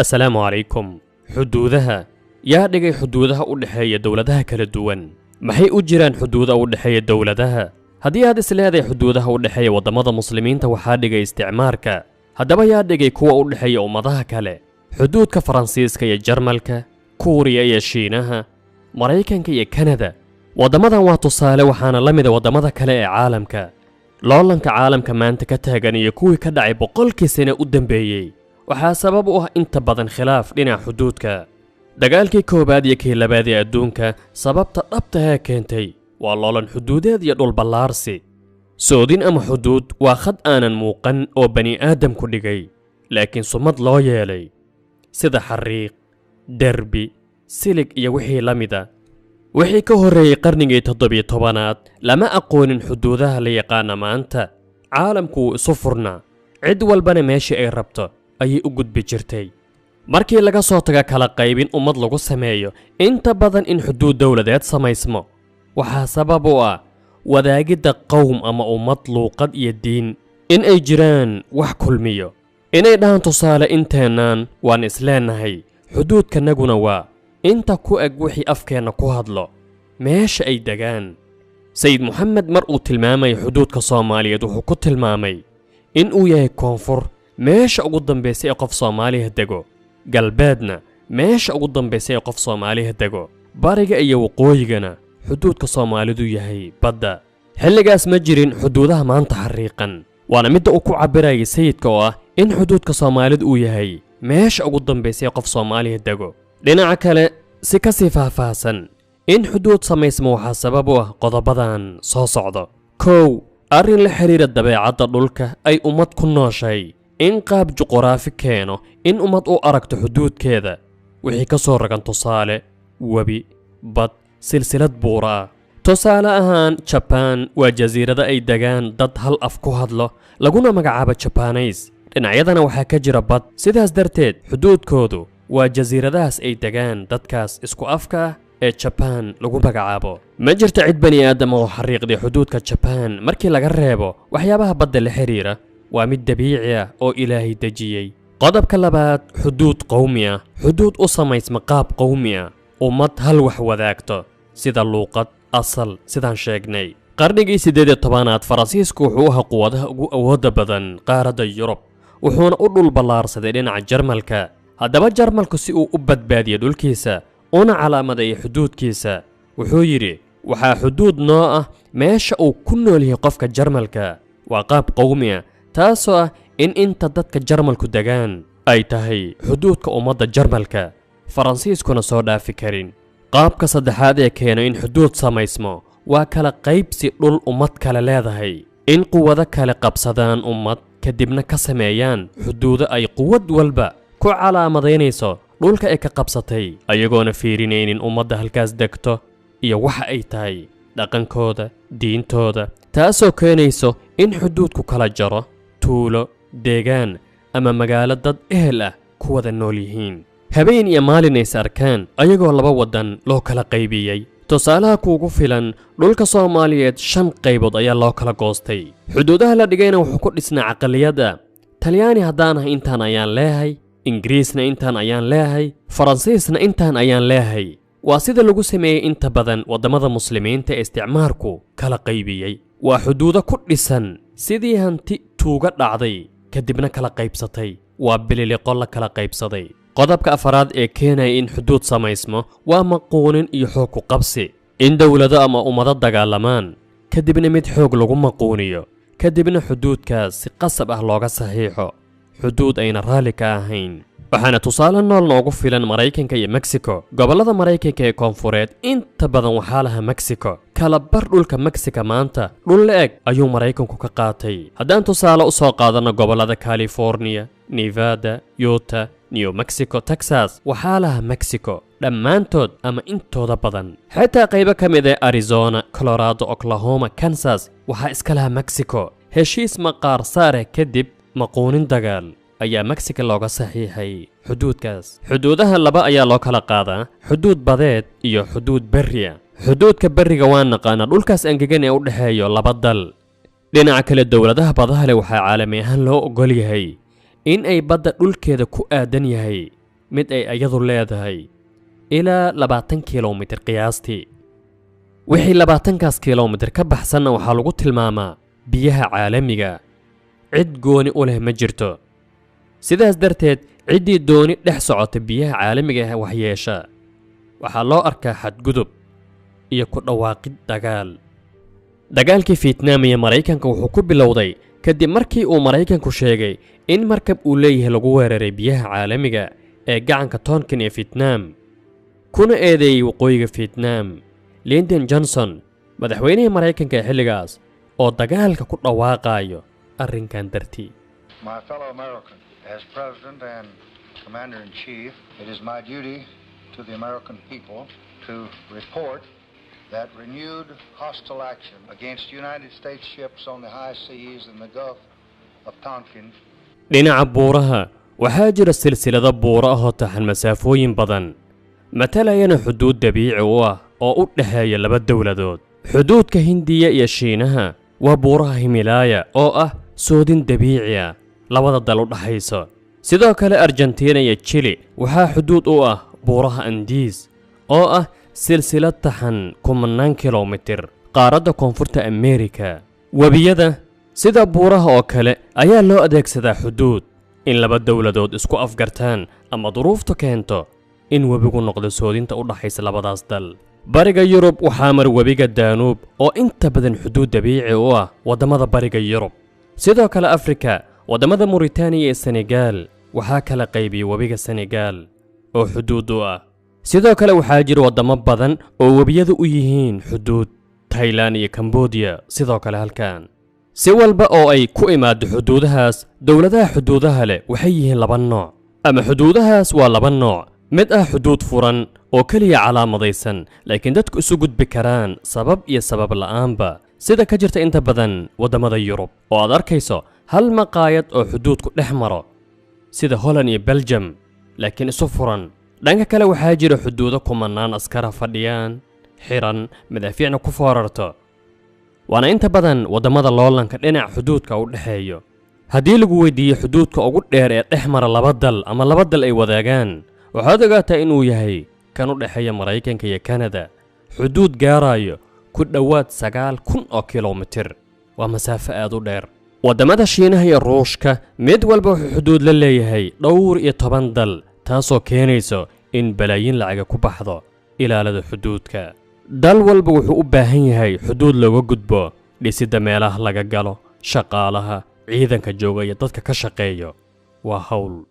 Assalaamu calaykum. Xuduudaha yaa dhigay xuduudaha u dhexeeya dowladaha kala duwan? Maxay u jiraan xuduuda u dhexeeya dowladaha? Haddii aad is leedahay xuduudaha u dhexeeya waddamada muslimiinta waxaa dhigay isticmaarka, haddaba yaa dhigay kuwa u dhexeeya ummadaha kale? Xuduudka Faransiiska iyo Jarmalka, Kuuriya iyo Shiinaha, Maraykanka iyo Kanada, waddamadan waa tusaale, waxaana la mida waddamada kale ee caalamka. Loolanka caalamka maanta ka taagan iyo kuwii ka dhacay 100kii sane u dambeeyey waxaa sabab u ah inta badan khilaaf dhinaca xuduudka. Dagaalkii koowaad iyo kii labaad ee adduunka sababta dhabta ee keentay waa loolan xuduudeed iyo dhul ballaarsi. Soodin ama xuduud waa khad aanan muuqan oo bani aadamku dhigay, laakiin sumad loo yeelay, sida xariiq, derbi, silig iyo wixii la mida. Wixii ka horreeyey qarnigii 17aad lama aqoonin xuduudaha la yaqaana maanta. Caalamku wuu isu furnaa, cid walbana meeshii ay rabto ayay u gudbi jirtay. Markii laga soo taga kala qaybin ummad lagu sameeyo, inta badan in xuduud dowladeed samaysmo waxaa sabab u ah wadaagidda qowm ama ummad luuqad iyo diin, in ay jiraan wax kulmiyo, inay dhahaan tusaale inteennaan waan isleenahay, xuduudkanaguna waa inta ku eg wixii afkeenna ku hadlo, meesha ay degaan. Sayid Moxamed mar uu tilmaamayay xuduudka Soomaaliyeed wuxuu ku tilmaamay in uu yahay koonfur meesha ugu dambaysa ee qof Soomaaliya dego, galbeedna meesha ugu dambaysa ee qof Soomaaliya dego, bariga iyo waqooyigana xuduudka Soomaalidu yahay badda. Xilligaas ma jirin xuduudaha maanta xariiqan, waana midda uu ku cabirayay sayidka oo ah in xuduudka Soomaalidu uu yahay meesha ugu dambaysa ee qof Soomaaliya dego. Dhinaca kale, si ka sii faahfaahsan, in xuduud samaysmo waxaa sabab u ah qodobadan soo socdo. 1, arrin la xiriira dabeecadda dhulka ay ummad ku nooshay, in qaab juquraafi keeno in ummad u aragto xuduudkeeda wixii ka soo ragan tusaale webi, bad, silsilad buura ah. Tusaale ahaan, Jabaan waa jasiirada ay degaan dad hal af ku hadlo laguna magacaabo Jabaaneys, dhinacyadana waxaa ka jira bad, sidaas darteed xuduudkoodu waa jasiiradahaas ay degaan dadkaas isku afka ah ee Jabaan lagu magacaabo. Ma jirto cid bani aadam oo xariiqday xuduudka Jabaan markii laga reebo waxyaabaha badda la xiriira, waa mid dabiici ah oo Ilaahay dejiyey. Qodobka labaad, xuduud qowmi ah, xuduud u samaysma qaab qowmi ah, ummad hal wax wadaagto sida luuqad, asal. Sidaan sheegnay, qarnigii 18aad Faransiisku wuxuu ahaa quwadaha ugu awoodda badan qaaradda Yurub, wuxuuna u dhul ballaarsaday dhinaca Jarmalka. Haddaba Jarmalku si uu u badbaadiyo dhulkiisa una calaamadeeyo xuduudkiisa, wuxuu yidhi waxaa xuduud noo ah meesha uu ku nool yahay qofka Jarmalka. Waa qaab qowmi ah, taasoo ah in inta dadka Jarmalku degaan ay tahay xuduudka ummadda Jarmalka, Faransiiskuna soo dhaafi karin. Qaabka saddexaad ee keeno in xuduud samaysmo waa kala qaybsi dhul ummad kale leedahay, in quwado kale qabsadaan ummad kadibna ka sameeyaan xuduudo ay quwad walba ku calaamadaynayso dhulka ay ka qabsatay, ayagoona fiirinaynin ummadda halkaas degto iyo waxa ay tahay dhaqankooda, diintooda, taasoo keenayso in xuduudku kala jaro tuulo, deegaan ama magaalo dad ehel ah ku wada nool yihiin, habeen iyo maalin ays arkaan ayagoo laba waddan loo kala qaybiyey. Tusaalaha kuugu filan, dhulka Soomaaliyeed 5 qaybood ayaa loo kala goostay. Xuduudaha la dhigayna wuxuu ku dhisnaa caqaliyadda Talyaani haddaan ahay intaan ayaan leehay, Ingiriisna intaan ayaan leehay, Faransiisna intaan ayaan leehay. Waa sida lagu sameeyey inta badan waddamada muslimiinta ee isticmaarku kala qaybiyey. Waa xuduudo ku dhisan sidii hanti tuuga dhacday kadibna kala qaybsatay, waa bililiqo la kala qaybsaday. Qodobka afaraad ee keenaya in xuduud samaysmo waa maquunin iyo xoog ku qabsi, in dowlado ama ummado dagaalamaan kadibna mid xoog lagu maquuniyo, kadibna xuduudkaas si qasab ah looga saxiixo xuduud ayna raalli ka ahayn. Waxaana tusaale nool noogu filan Maraykanka iyo Mexico. Gobollada Maraykanka ee koonfureed inta badan waxaa lahaa Mexico. Kala bar dhulka Mexico maanta dhul la-eg ayuu Maraykanku ka qaatay. Haddaan tusaale u soo qaadanno gobollada California, Nevada, Utah, New Mexico, Texas waxaa lahaa Mexico dhammaantood ama intooda badan. Xitaa qaybo ka mid ee Arizona, Colorado, Oklahoma, Kansas waxaa iska lahaa Mexico. Heshiis maqaar saare kadib maquunin dagaal ayaa Mexico looga saxiixay xuduudkaas. Xuduudaha laba ayaa loo kala qaadaa, xuduud badeed iyo xuduud berri ah. Xuduudka berriga waa naqaanaa, dhulkaas engegan ee u dhexeeyo laba dal. Dhinaca kale, dowladaha badaha leh waxaa caalami ahaan loo ogol yahay in ay badda dhulkeeda ku aadan yahay Mid ay ayadu leedahay ilaa 20 kilomitir qiyaastii. Wixii 20-kaas kilomitir ka baxsanna waxaa lagu tilmaamaa biyaha caalamiga, cid gooni u leh ma jirto. Sidaas darteed ciddii dooni dhex socota biyaha caalamiga ah waxyeesha waxaa loo arkaa xadgudub iyo ku dhawaaqid dagaal. Dagaalkii Fietnaam iyo Maraykanka wuxuu ku bilowday kadib markii uu Maraykanku sheegay in markab uu leeyahay lagu weeraray biyaha caalamiga ee gacanka Tonkin ee Fietnaam, kuna eedeeyey waqooyiga Fietnaam. Lyndon Johnson, madaxweynihii Maraykanka ee xilligaas, oo dagaalka ku dhawaaqayo arrinkan dartii. My fellow Americans, as President and Commander-in-Chief, it is my duty to the American people to report that renewed hostile action against United States ships on the high seas in the Gulf of Tonkin. Dhinaca buuraha waxaa jira silsilado buuro ah oo taxan masaafooyin badan, matalayana xuduud dabiici u ah oo u dhexeeya laba dowladood. Xuduudka Hindiya iyo Shiinaha waa buuraha Himilaaya oo ah soodin dabiici ah labada dal u dhaxaysa. Sidoo kale Argentina iyo Chile waxaa xuduud u ah buuraha Andes oo ah silsilad taxan kumanaan kilomitir qaaradda Koonfurta Ameerika. Webiyada sida buuraha oo kale ayaa loo adeegsadaa xuduud in laba dowladood isku afgartaan ama duruuftu keento in webigu noqdo soodinta u dhaxaysa labadaas dal. Bariga Yurub waxaa mar webiga Danuub oo inta badan xuduud dabiici u ah waddamada Bariga Yurub. Sidoo kale Afrika, waddamada Mauritania iyo Senegal waxaa kala qaybiyey webiga Senegal oo xuduud u ah. Sidoo kale waxaa jira waddamo badan oo webiyadu u yihiin xuduud, Thailand iyo Cambodia sidoo kale halkan. Si walba oo ay ku imaado xuduudahaas, dowladaha xuduudaha leh waxay yihiin laba nooc, ama xuduudahaas waa laba nooc. Mid ah xuduud furan oo keliya calaamadaysan, laakiin dadku isu gudbi karaan sabab iyo sabab la'aanba, sida ka jirta inta badan waddamada Yurub oo aad arkayso hal maqaayad oo xuduudku dhex maro sida Holland iyo Belgium, laakiin isu furan. Dhanka kale waxaa jira xuduudo kumanaan askara fadhiyaan, xiran, madaafiicna ku foorarto, waana inta badan waddamada loolanka dhinaca xuduudka u dhexeeyo. Haddii lagu weydiiyo xuduudka ugu dheer ee dhex mara laba dal ama laba dal ay wadaagaan, waxaad ogaataa inuu yahay kan u dhexeeya Maraykanka iyo Kanada, xuduud gaarayo ku dhowaad 9000 oo kilomitir. Waa masaafo aad u dheer. Waddamada Shiinaha iyo Ruushka mid walba wuxuu xuduud la leeyahay dhowr iyo toban dal, taasoo keenayso in balaayiin lacaga ku baxdo ilaalada xuduudka. Dal walba wuxuu u baahan yahay xuduud looga gudbo, dhisidda meelaha laga galo, shaqaalaha, ciidanka jooga iyo dadka ka shaqeeyo waa hawl.